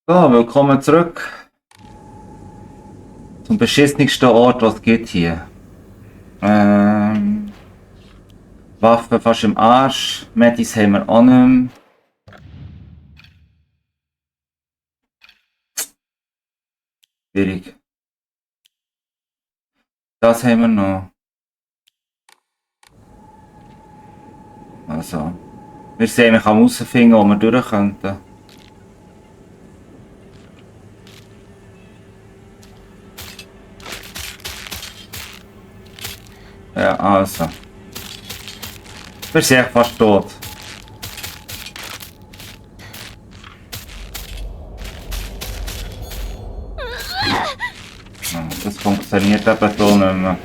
So, willkommen zurück zum beschissensten Ort, was es gibt hier. Waffen fast im Arsch, Medis haben wir auch nicht mehr. Schwierig. Das haben wir noch. Also, wir sehen, ich kann herausfinden, wo wir durch könnten. Ja, also. Wir sind fast tot. Das funktioniert eben so nicht mehr.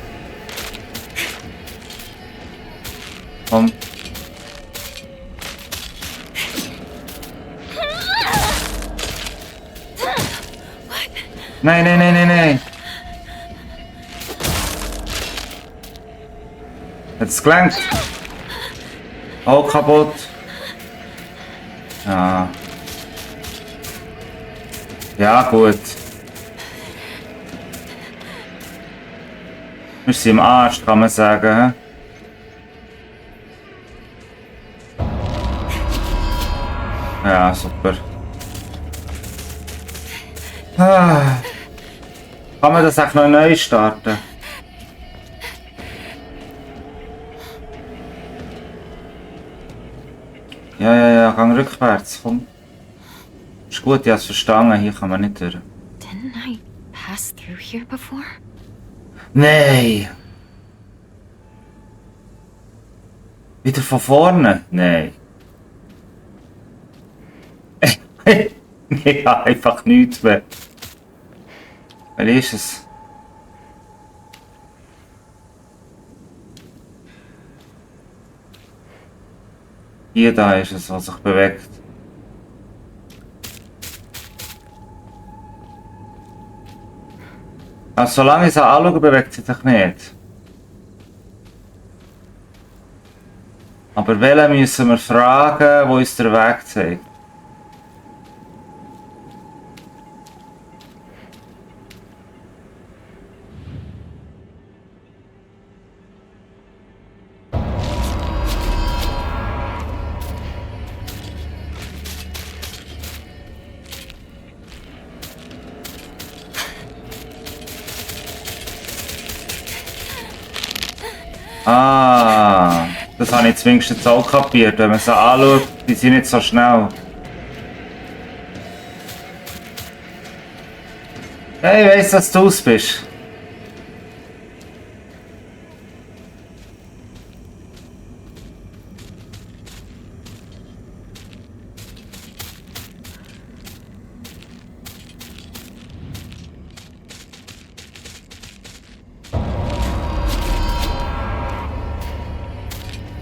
Komm. Nein, nein, nein, nein, nein. Hat's gelangt? Auch kaputt. Ja. Ja, gut. Wir sind im Arsch, kann man sagen. Ja, super. Ah. Kann man das auch noch neu starten? Ja, gang rückwärts, komm. Ist gut, ich hab's verstanden, hier kann man nicht durch. Didn't I pass through here before? Nein! Wieder von vorne? Nein. Ich habe einfach nichts mehr. Wer ist es? Hier da ist es, was sich bewegt. Also solange ich es anschaue, bewegt sie sich nicht. Aber welchen müssen wir fragen, wo uns der Weg zeigt? Ah, das habe ich zumindest jetzt auch kapiert. Wenn man sie anschaut, die sind nicht so schnell. Hey, ich weiss, dass du es bist.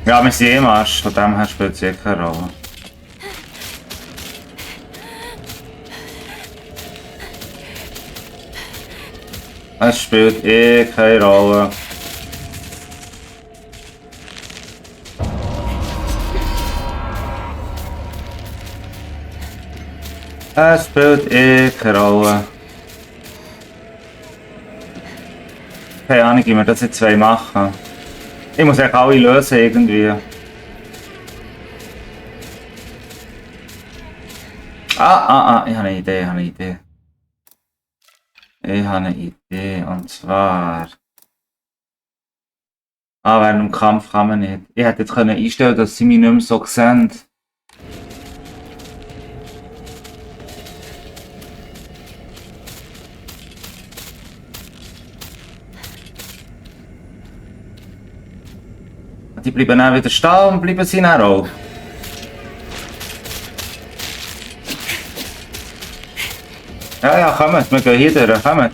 Ja, wir sind im Arsch, von dem her spielt es keine Rolle. Es spielt keine Rolle. Es spielt keine Rolle. Keine Ahnung, wie wir das jetzt machen. Ich muss eigentlich alle lösen irgendwie. Ich habe eine Idee, Ich habe eine Idee, und zwar... während dem Kampf kann man nicht. Ich hätte jetzt einstellen können, dass sie mich nicht mehr so sehen. Die bleiben dann wieder stehen und bleiben sie dann auch. Ja, kommt, wir gehen hier durch, kommt.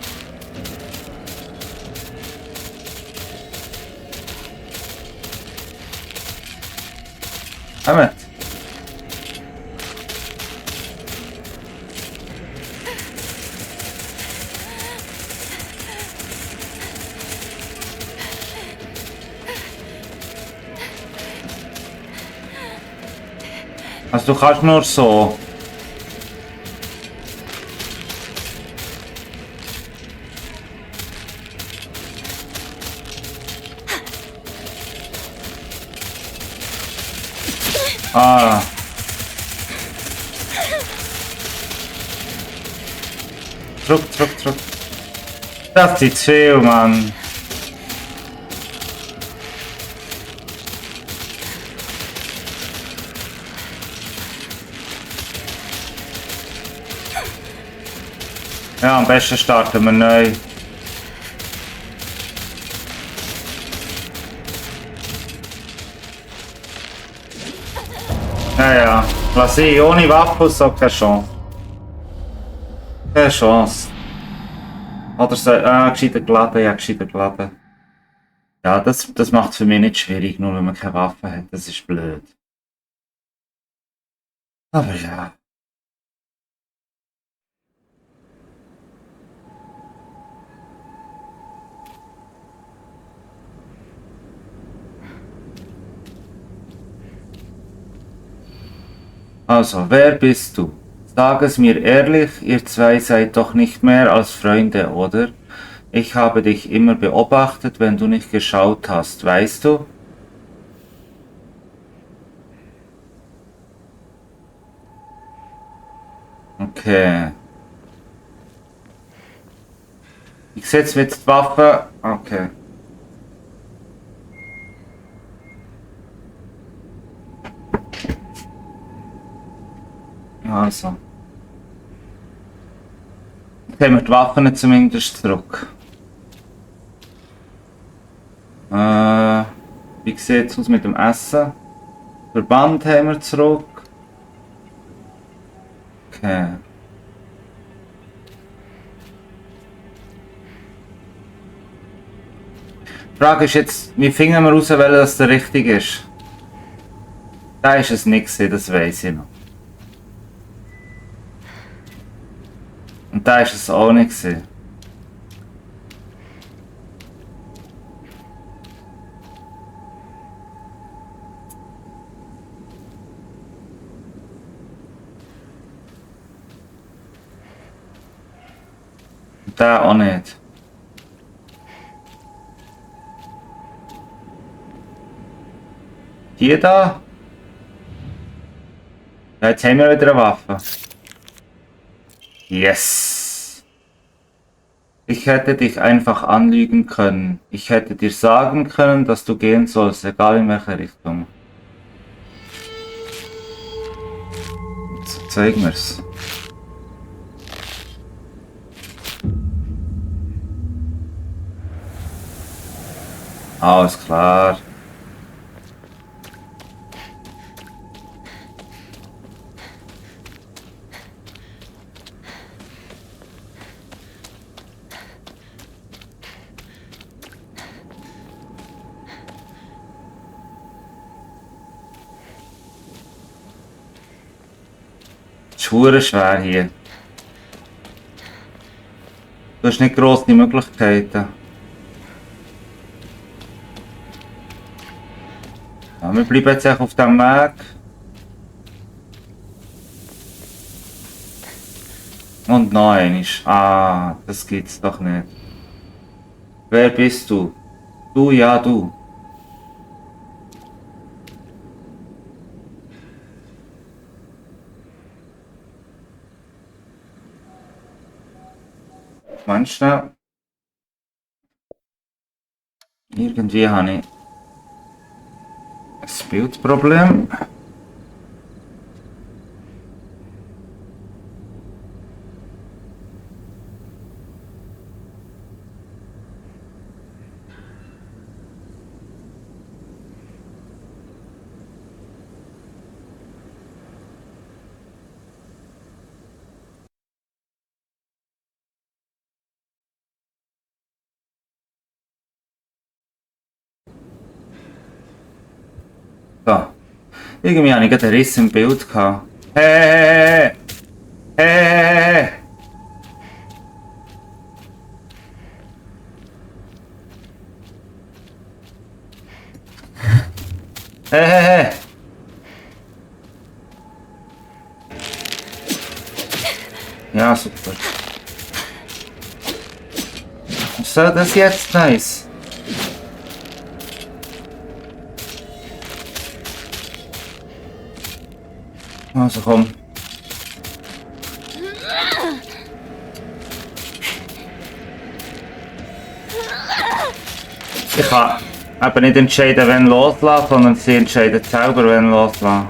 Kommt. Also du kannst nur so. Ah. Zurück. Das ist zu viel, Mann. Ja, am besten starten wir neu. Ja. Lass ich, ohne Waffe so keine Chance. Keine Chance. Oder so, gescheiter geladen, ja, gescheiter geladen. Ja, das macht es für mich nicht schwierig, nur wenn man keine Waffe hat. Das ist blöd. Aber ja. Also, wer bist du? Sag es mir ehrlich, ihr zwei seid doch nicht mehr als Freunde, oder? Ich habe dich immer beobachtet, wenn du nicht geschaut hast, weißt du? Okay. Ich setze jetzt die Waffe. Okay. Also. Jetzt haben wir die Waffen zumindest zurück. Wie sieht es aus mit dem Essen? Verband haben wir zurück. Okay. Die Frage ist jetzt, wie finden wir raus, welcher das der richtige ist? Da ist es nicht gewesen, das weiss ich noch. Und da ist es auch nicht gewesen. Und da auch nicht. Hier da? Ja, jetzt haben wir wieder eine Waffe. Yes! Ich hätte dich einfach anlügen können. Ich hätte dir sagen können, dass du gehen sollst, egal in welche Richtung. Jetzt zeigen wir's. Alles klar. Es ist verdammt schwer hier. Du hast nicht grosse Möglichkeiten. Ja, wir bleiben jetzt auf dem Weg. Und noch eines. Ah, das gibt's doch nicht. Wer bist du? Du, ja, du. Manchmal. Irgendwie habe ich ein Bildproblem. So. Irgendwie habe ich gerade einen Riss im Bild gehabt. Hey! Hey! Hey! Ja, super. Was soll das jetzt? Nice. Also komm. Ich kann eben nicht entscheiden, wenn loslassen, sondern sie entscheiden selber, wenn loslassen.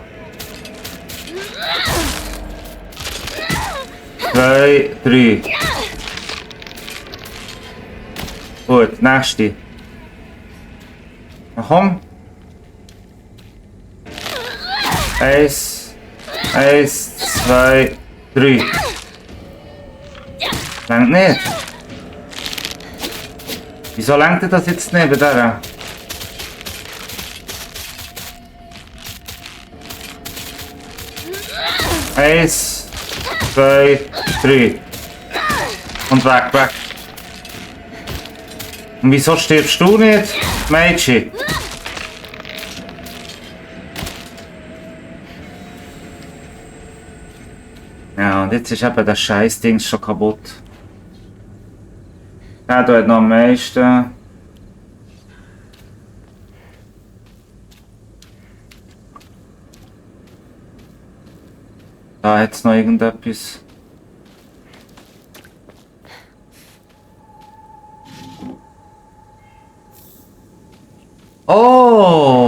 2, 3. Gut, nächste. Na komm. 1, 2, 3. Längt nicht. Wieso lenkt ihr das jetzt nicht bei der? Eins, zwei, drei. Und weg, weg. Und wieso stirbst du nicht, Mädchen? Ja, und jetzt ist eben das Scheißding schon kaputt. Ja, du hast noch am meisten. Da hat es noch irgendetwas. Oh!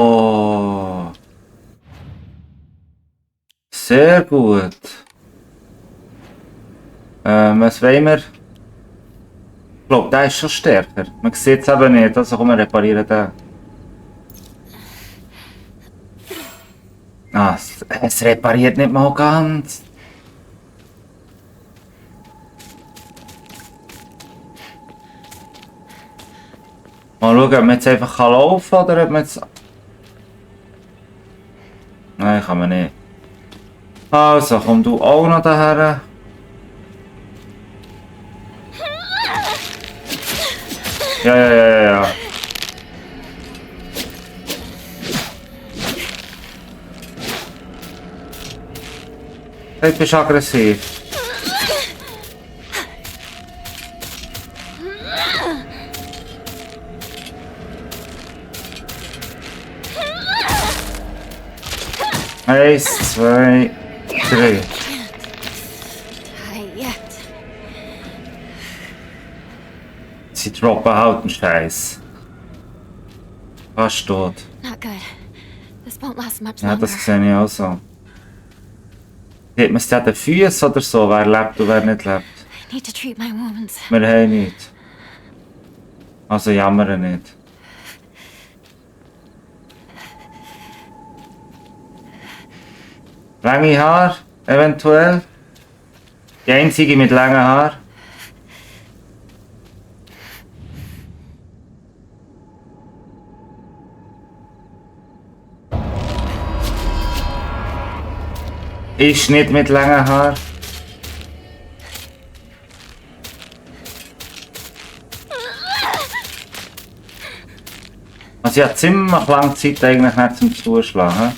Sehr gut. Was wollen wir? Ich glaube, der ist schon stärker. Man sieht es eben nicht, also komm, wir reparieren den. Ah, es repariert nicht mal ganz. Mal schauen, ob man jetzt einfach laufen kann oder ob man jetzt... Nein, kann man nicht. Also, komm du auch noch daher. Ja. Hey, du bist aggressiv. Eins, zwei, drei. Sie droppen halt einen Scheiß. Fast tot. Not good. This won't last much Ja, longer. das sehe ich auch so. Sieht man es an den Füßen oder so, wer lebt und wer nicht lebt? I need to treat my wounds. Wir haben nichts. Also jammern nicht. Lange Haar, eventuell. Die einzige mit langen Haar. Ist nicht mit langen Haar. Also ich habe ziemlich lange Zeit eigentlich nicht zum Zuschlagen.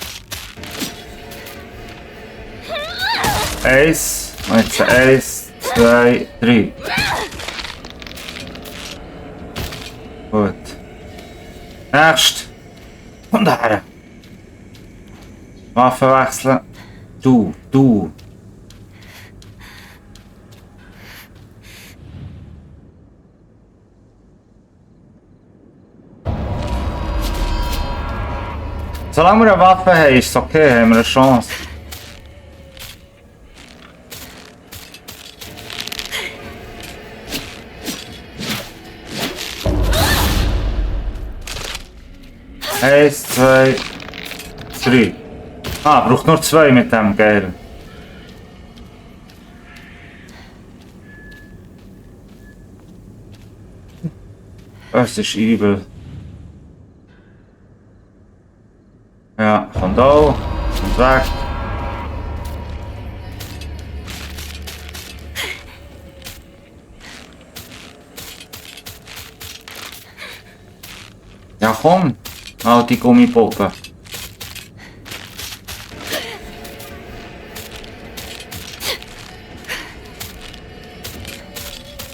Eins, und jetzt 1, 2, 3. Gut. Nächst. Und daher. Waffe wechseln. Du. Solange wir eine Waffe haben, ist es okay, haben wir eine Chance. Eins, zwei, drei. Ah, braucht nur 2 mit dem, geil. Das ist übel. Ja, kommt auch. Und weg. Ja, komm. Alte Gummipuppe.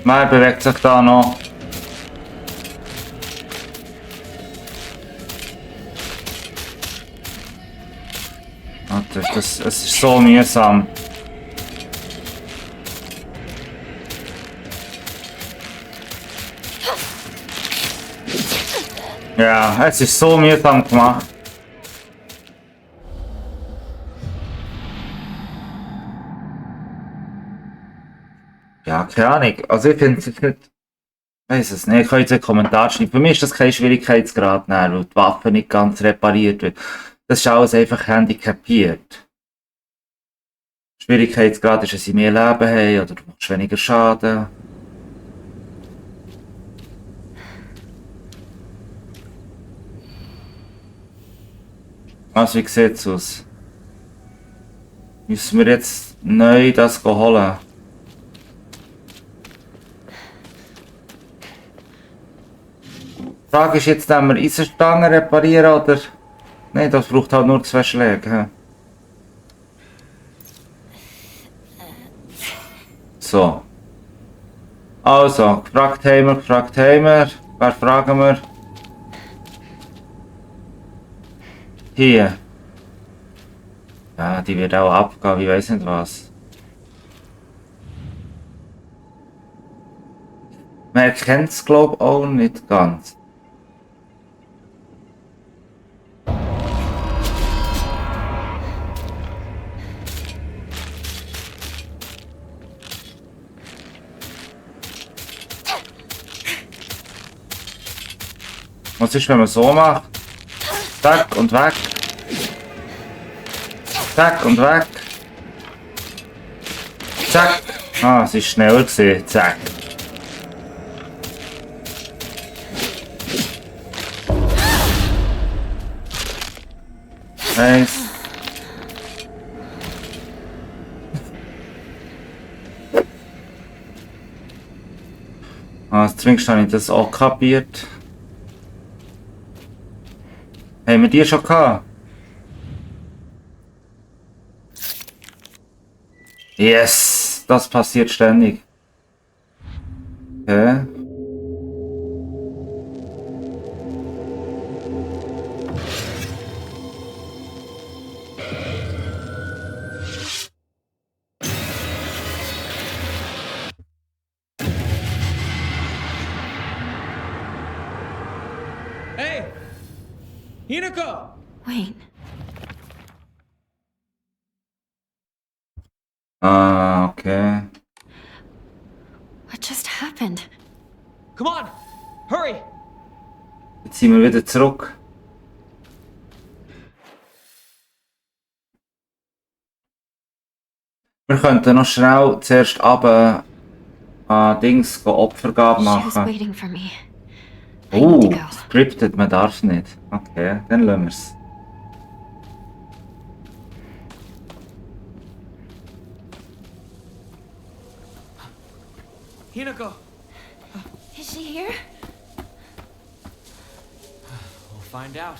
Wer bewegt sich da noch? Warte. es ist so mühsam. Ja, es ist so mühsam gemacht. Ja, keine Ahnung. Also ich finde es nicht... Weiß es nicht, ich kann jetzt einen Kommentar schreiben. Für mich ist das kein Schwierigkeitsgrad, nein, weil die Waffe nicht ganz repariert wird. Das ist alles einfach handicapiert. Schwierigkeitsgrad ist, dass sie mehr Leben haben oder du machst weniger Schaden. Also wie sieht es aus? Müssen wir jetzt neu das holen? Die Frage ist jetzt, ob wir Eisenstangen reparieren oder... Nein, das braucht halt nur 2 Schläge. Hä? So. Also, gefragt haben wir, gefragt haben wir. Wer fragen wir? Hier. Ja, die wird auch abgehen, ich weiß nicht was. Man erkennt es, glaube ich, auch nicht ganz. Was ist, wenn man so macht? Zack und weg. Zack und weg. Zack. Ah, es ist schneller gewesen. Zack. Nice. Ah, zumindest habe ich das auch kapiert. Haben wir die schon gehabt? Yes! Das passiert ständig. Okay. Hey! Hinako! Wait, Ah, okay. what just happened? Come on! Hurry! Jetzt sind wir wieder zurück. Wir könnten noch schnell zuerst runter Dings Opfergabe She was machen. waiting for me. I need to go. Scripted, man darf nicht. Okay, dann lassen wir's. Hinako! Is she here? We'll find out.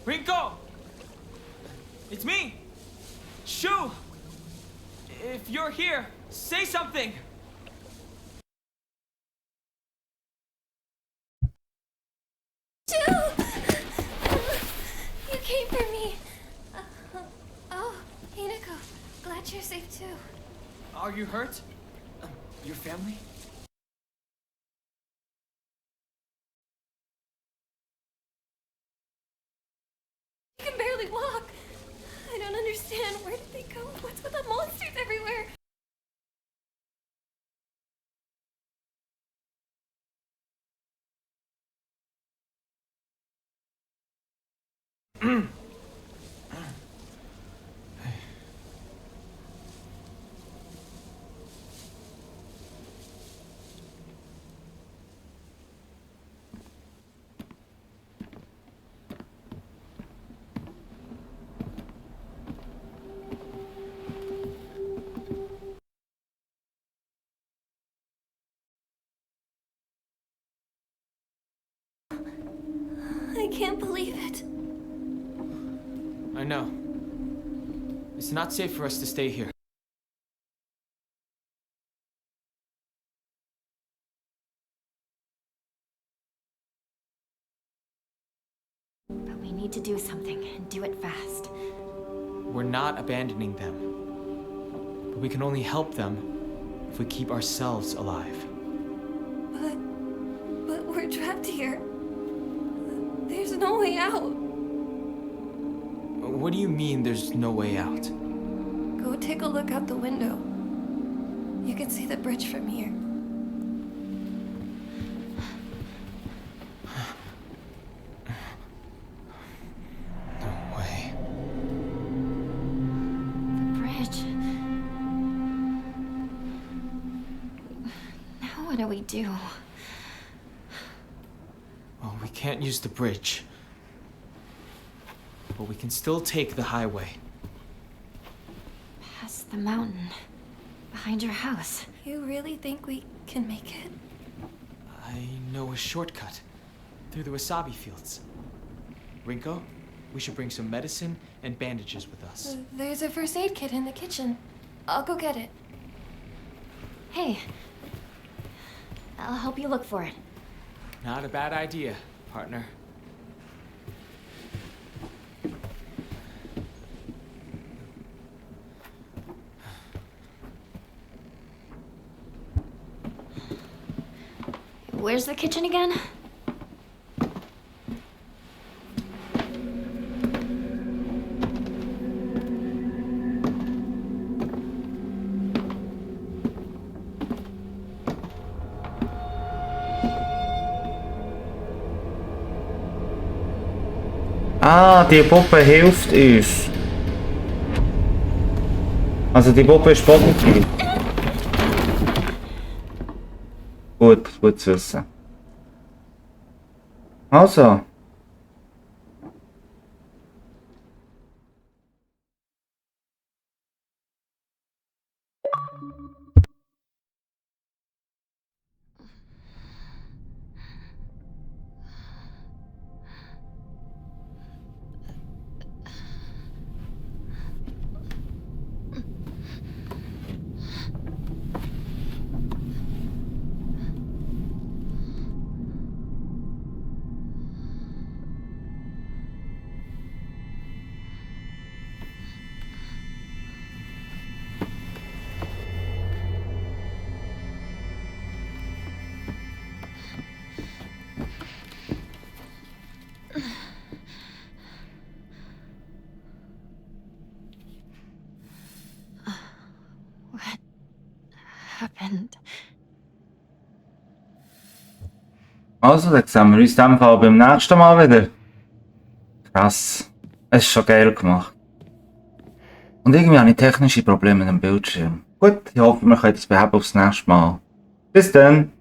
Rinko! It's me! Shu! If you're here, say something! You came for me. Oh, Hinako, glad you're safe too. Are you hurt? Your family? You can barely walk. I don't understand. Where did they go? What's with the monsters everywhere? I can't believe it. I know. It's not safe for us to stay here. But we do something, and do it fast. We're not abandoning them. But we can only help them if we keep ourselves alive. But we're trapped here. There's no way out. What do you mean there's no way out? Go take a look out the window. You can see the bridge from here. No way. The bridge. Now what do we do? Well, we can't use the bridge. But we can still take the highway. Past the mountain. Behind your house. You really think we can make it? I know a shortcut through the wasabi fields. Rinko, we should bring some medicine and bandages with us. There's a first aid kit in the kitchen. I'll go get it. Hey. I'll help you look for it. Not a bad idea, partner. Where's the kitchen again? Ah, die Puppe hilft uns. Also die Puppe ist positiv. Gut zu wissen. Also. What happened? Also, dann sehen wir uns in diesem Fall beim nächsten Mal wieder. Krass. Es ist schon geil gemacht. Und irgendwie habe ich technische Probleme mit dem Bildschirm. Gut, ich hoffe, wir können das beheben aufs nächste Mal. Bis dann!